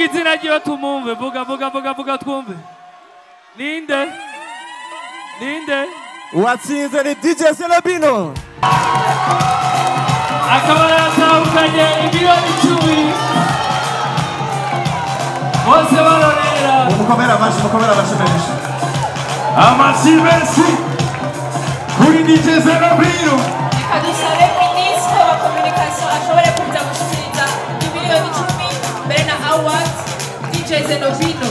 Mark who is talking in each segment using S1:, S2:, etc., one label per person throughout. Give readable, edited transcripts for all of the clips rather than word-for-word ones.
S1: Vuga izina ryiwe tumumve, vuga vuga vuga vuga twumve. Ninde? Ninde?
S2: Uwatsinze ni DJ Zenobino.
S1: Akaba yatahukanye 10,000,000. Bose barorera.
S2: Mukomere amashyi, mukomere amashyi menshi.
S3: Amashyi menshi kuri DJ Zenobino.
S4: Reka dusabe minisitiri wa communication ashobore kuza gushikiriza 10,000,000 mbere na award DJ Zenobino.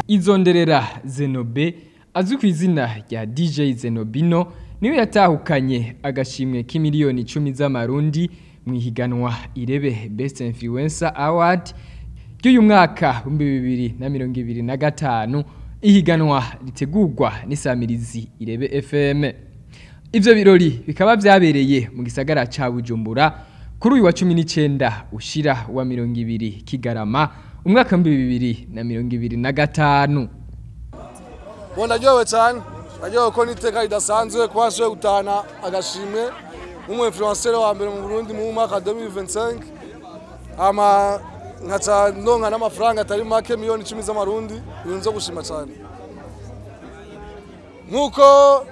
S5: Izonderera Zenobe azwi ku izina rya DJ Zenobino niwe yatahukanye agashimwe k'10,000,000 z'amarundi mu ihiganwa Irebe Best Influencer Award ry'uyu mwaka 2025, ihiganwa ritegurwa n'isamirizi Irebe FM. Ivyo birori bikaba vyabereye mu gisagara ca Bujumbura kuri uyu wa 19 ushira wa 20 Kigarama umwaka 2025.
S6: Bo ndaryohewe cyane, ndaryohewe ko n'iteka ridasanzwe kuba nshoboye gutahana agashimwe nk'umu influencer wa mbere mu Burundi mu mwaka 2025, ama nkaca ndonka n'amafaranga atari make, 10,000,000 z'amarundi, ibintu vyo gushima cyane. Nk'uko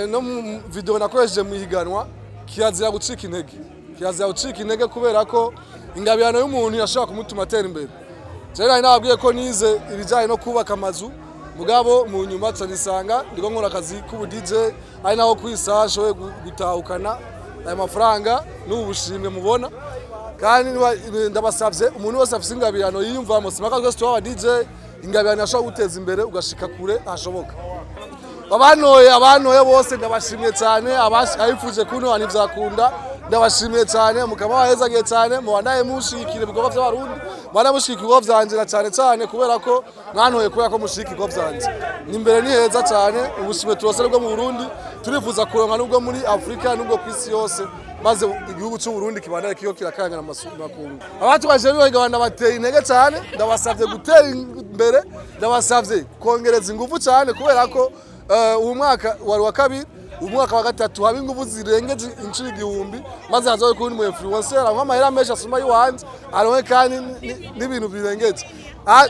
S6: no mu video nakoresheje mu ihiganwa, kirazira gucika intege, kirazira gucika intege kubera ko ingabirano y'umuntu irashobora kumutuma atera imbere. Jewe nari nababwiye ko nize ibijanye no kubaka amazu, mugabo mu nyuma nca nisanga ndiko nkora akazi k'ubu DJ, ari naho kwisaha nshoboye gutahukana aya mafaranga n'ubu bushimwe mubona. Kandi ndabasavye umuntu wese afise ingabirano yiyumvamo, simpaka twese tuba aba DJ, ingabirano yashobora guteza imbere ugashika kure hashoboka. Abantoye, abantoye bose ndabashimiye cyane, abifuje kuntora ntivyakunda, ndabashimiye cyane, mukaba bahezagiye cyane, mubandanye mushigikira ibikorwa vy'abarundi, mubandanye mushigikira ibikorwa vyanje na cyane cyane kubera ko mwantoye, kubera ko mushigikira ibikorwa vyanje. Ni imbere ni heza cyane, ubushimwe turose nubwo mu Burundi, turifuza kuronka nubwo muri Afrika nubwo kw'isi yose, maze igihugu c'u Burundi kibandanye kiriko kirakangana makungu. Abatwaje bibaga ndabateye intege cyane, ndabasavye gutera imbere, ndabasavye kongereza ingufu cyane kubera ko uyu mwaka wari wa kabiri, umwaka wa gatatu haba ingufu zirengeje inshuro 1000, maze hazobe kundi mu influencer aronka amahera menshi asumba ay'iwanje, aronke kandi n'ibintu birengeje.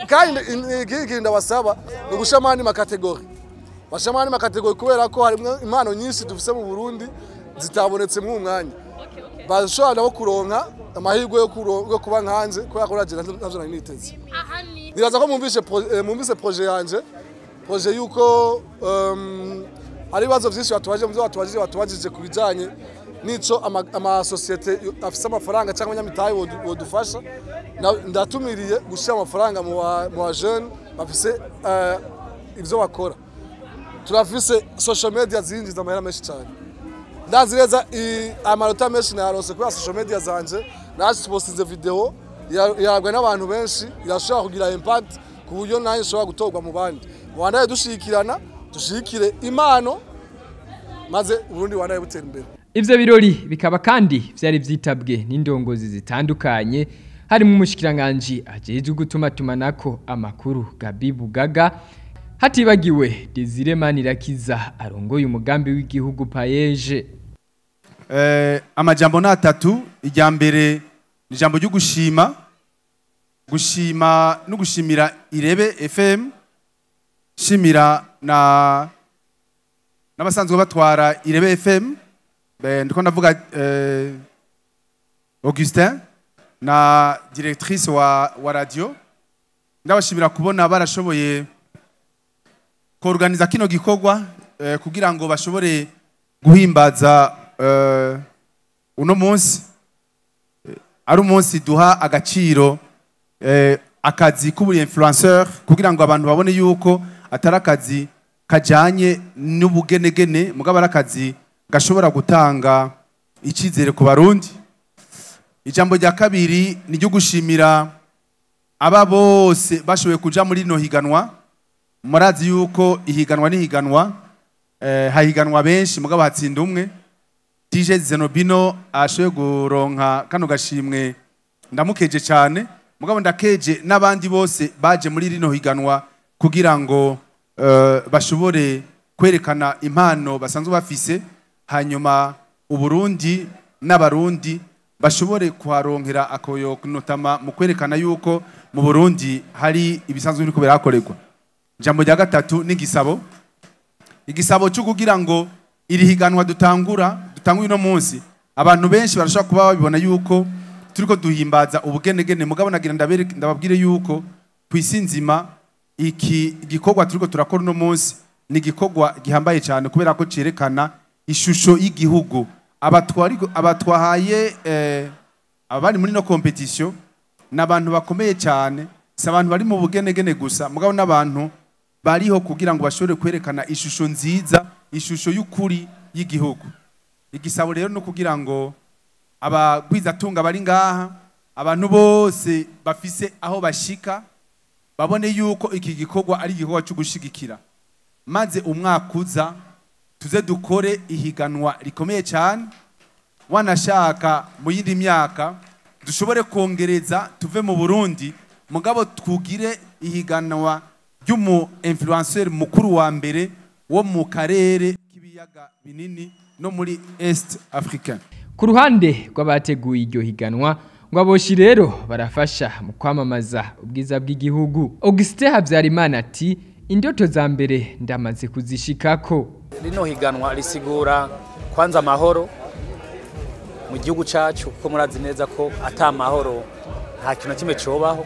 S6: Kandi ikindi kintu ndabasaba ni ugushiramo andi makategori, bashiramo andi makategori kubera ko harimwo impano nyinshi dufise mu Burundi zitabonetse mw'uyu mwanya, bashobora nabo kuronka amahirwe yo kuba nkanje kubera ko naje navyo nari niteze. Nibaza ko mwumvise projet yanje, projet yuko hari ibibazo vyinshi batubaje, muvyo batubajije, batubajije ku bijanye n'ico amasosiyete afise amafaranga cyangwa abanyamitahe bodufasha. Ndatumiriye gushira amafaranga mu ba jeune bafise ivyo bakora. Turafise social media zinjiza amahera menshi cyane, ndazi neza amanota menshi nayaronse kubera social media zanje, nasipostinze video yarabwa n'abantu benshi, irashobora kugira impact ku buryo nanjye nshobora gutorwa mu bandi. Mubandanye dushigikirana, dushigikire impano, maze Uburundi bubandanye butera imbere.
S5: Ivyo birori bikaba kandi vyari vyitabwe n'indongozi zitandukanye, harimo umushikiranganji ajejwe gutumatumanako amakuru Gabi Bugaga, hatibagiwe Desire Manirakiza arongoye umugambi w'igihugu Payeje.
S7: Amajambo ni atatu. Irya mbere ni ijambo ryo gushima, gushima no gushimira Irebe FM, shimira na n'abasanzwe batwara Irebe FM, ndiko ndavuga Augustin na directrice wa radio. Ndabashimira kubona barashoboye kuorganiza kino gikorwa kugira ngo bashobore guhimbaza uno munsi. Ari umunsi duha agaciro akazi k'ubu influenceur, kugira ngo abantu babone yuko atari akazi kajanye n'ubugenegene, mugabo ari akazi gashobora gutanga icyizere ku Barundi. Ijambo rya kabiri ni ryo gushimira aba bose bashoboye kuja muri rino higanwa. Murazi yuko ihiganwa n'ihiganwa, hahiganwa benshi mugabo hatsinda umwe. DJ Zenobino ashoboye guronka kano gashimwe, ndamukeje cyane, mugabo ndakeje n'abandi bose baje muri rino higanwa kugira ngo bashobore kwerekana impano basanzwe bafise, hanyuma Uburundi n'abarundi bashobore kuharonkera akoyonotama mu kwerekana yuko mu Burundi hari ibisanzwe biriko birakorerwa. Jambo rya gatatu ni igisabo, igisabo cyo kugira ngo iri higanwa dutanguye uno munsi, abantu benshi barashobora kuba babibona yuko turiko duhimbaza ubugenegene, mugabo nagira ndababwire yuko kw'isi nzima iki gikorwa turiko turakora uno munsi ni igikorwa gihambaye cyane, kubera ko cerekana ishusho y'igihugu. Abatwahaye abari muri no competition n'abantu bakomeye cyane, si abantu bari mu bugenegene gusa, mugabo n'abantu bariho kugira ngo bashobore kwerekana ishusho nziza, ishusho y'ukuri y'igihugu. Igisabo rero no kugira ngo abagwizatunga bari ngaha, abantu bose bafise aho bashika, babone yuko iki gikorwa ari igikorwa cyo gushigikira, maze umwaka uza tuze dukore ihiganwa rikomeye cyane, wanashaka mu yindi myaka dushobore kongereza tuve mu Burundi, mugabo twugire ihiganwa ry'umu influencer mukuru wa mbere wo mu karere k'ibiyaga binini no muri Est Africain.
S5: Ku ruhande rw'abateguye iryo higanwa, ngo aboshi rero barafasha mu kwamamaza ubwiza bw'igihugu. Augustin Habyarimana ati indoto za mbere ndamaze kuzishikako.
S8: Rino higanwa risigura kwanza amahoro mu gihugu cacu, kuko murazi neza ko ata mahoro nta kintu na kimwe cobaho.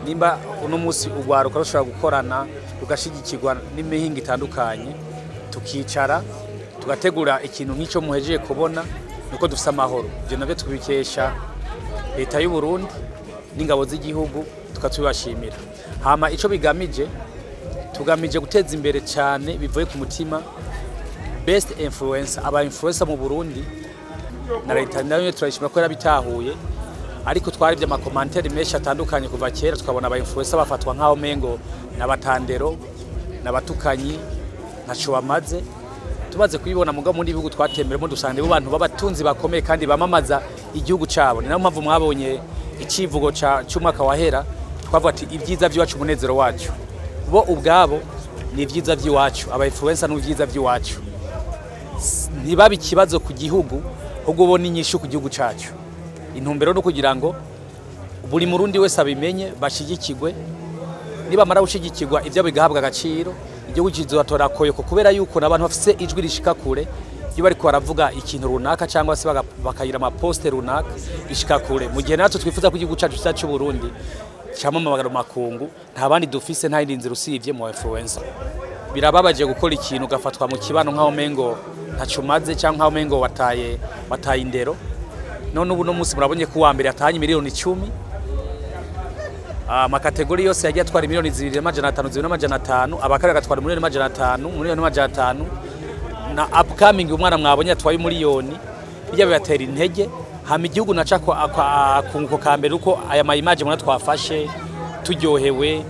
S8: Nimba uno munsi urwaruka rushobora gukorana rugashigikirwa n'imihinga itandukanye, tukicara tugategura ikintu nk'icyo muhejeje kubona, nuko dufise amahoro. Ivyo navyo tubikesha leta y'u Burundi n'ingabo z'igihugu, tukatubashimira. Hama ico bigamije, tugamije guteza imbere cyane bivuye ku mutima best influencer, aba influencer mu Burundi, na leta nayo turayishima ko yarabitahuye, ariko twarivye amakomantere menshi atandukanye kuva kera, tukabona aba influencer bafatwa nk'aho mengo n'abatandero n'abatukanyi ntaco bamaze. Tumaze kuyibona mugabo muri bihugu twatemberemo dusanga bo bantu babatunzi bakomeye kandi bamamaza igihugu cabo. Ni nayo mpamvu mwabonye icivugo cy'umwaka wahera, twavuga ati ibyiza by'iwacu umunezero wacu. Bo ubwabo ni ibyiza by'iwacu, aba influencer ni ibyiza by'iwacu, ntibabe ikibazo ku gihugu, ahubwo bo ni inyishu ku gihugu cacu. Intumbero no kugira ngo buri murundi wese abimenye, bashigikirwe. Nibamara gushigikirwa ibyo bigahabwa agaciro, igihugu kizotora koyoko, kubera yuko n'abantu bafise ijwi rishika kure, iyo bariko baravuga ikintu runaka cyangwa se bakagira amaposte runaka bishika kure. Mu gihe natwe twifuza ko igihugu cacu cy'u Burundi camamagara makungu, nta bandi dufise, nta yindi nzira usivye mu influencer. Birababaje gukora ikintu ugafatwa mu kibano nkaho mengo ntaco umaze, cyangwa nkaho mengo wataye indero. None ubu no munsi murabonye ko uwa mbere atanye miliyoni 10, amakategori yose yagiye atwara miliyoni 2,500, 2,500, abakari agatwara miliyoni 500, miliyoni 500, na upcoming umwana mwabonye atwaye miliyoni. Bijya bibatera intege. Hama igihugu naca akunguko ka mbere uko aya ma image mwana twafashe turyohewe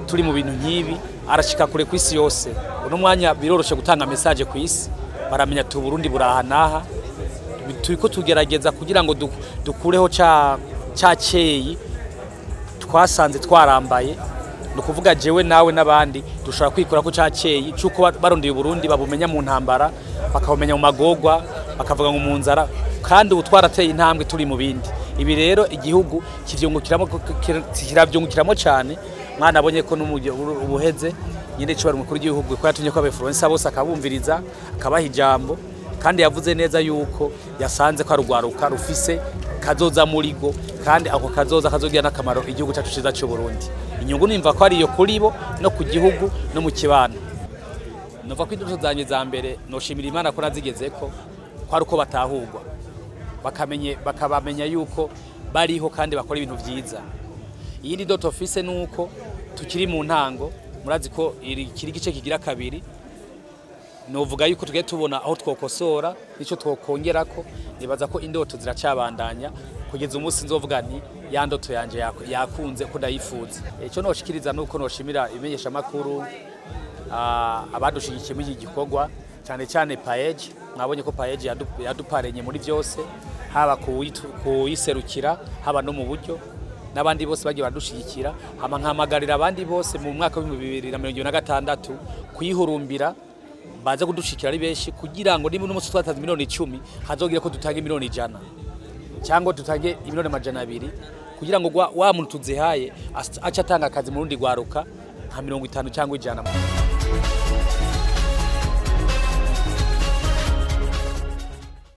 S8: turi mu bintu nk'ibi, arashika kure kw'isi yose. Uno mwanya biroroshe gutanga message kw'isi, baramenya tu Burundi buraha naha. Turiko tugerageza kugira ngo dukureho ca ceyi twasanze twarambaye. Ni ukuvuga jewe nawe n'abandi dushobora kwikura ko ca ceyi c'uko barondeye Burundi babumenya mu ntambara, bakabumenya mu magogwa, bakavuga ngo mu nzara, kandi ubu twarateye intambwe turi mu bindi. Ibi rero igihugu kiravyungukiramo cyane. Mwana abonye ko n'ubuheze nyine cyo bari mukuru w'igihugu ko yatumye ko aba influencer bose akabumviriza, akabaha ijambo, kandi yavuze neza yuko yasanze ko arugwaruka rufise kazoza muri go, kandi ako kazoza kazogira n'akamaro igihugu cyacu ciza cy'u Burundi. Inyungu nimva ko ari iyo kuri bo no ku gihugu no mu kibano. Nova ko indoto zanje za mbere noshimira Imana ko nazigezeko, ko ari uko batahurwa, bakabamenya yuko bariho kandi bakora ibintu vyiza. Iyindi ndoto ofise nuko tukiri mu ntango, murazi ko kiri gice kigira kabiri, novuga yuko tugiye tubona aho twokosora nico twokongerako. Nibaza ko indoto ziracabandanya kugeza umunsi nzovuga nti ya ndoto yanje yakunze ko ndayifuza. Ico noshikiriza nuko noshimira imenyesha makuru abadushigikiye muri iki gikorwa, cyane cyane Paege. Mwabonye ko Paege yaduparenye muri byose, haba kuyiserukira, haba no mu buryo, n'abandi bose bagiye badushigikira. Hama nkamagarira abandi bose mu mwaka wa 2026 kuyihurumbira, Baze kudushikira ari benshi, kugira ngo niba uno munsi twatanze miliyoni 10, hazogire ko dutange miliyoni 100 cyangwa dutange miliyoni 200, kugira ngo wa muntu tuzihaye ace atanga akazi mu rundi rwaruka nka 50 cyangwa 100.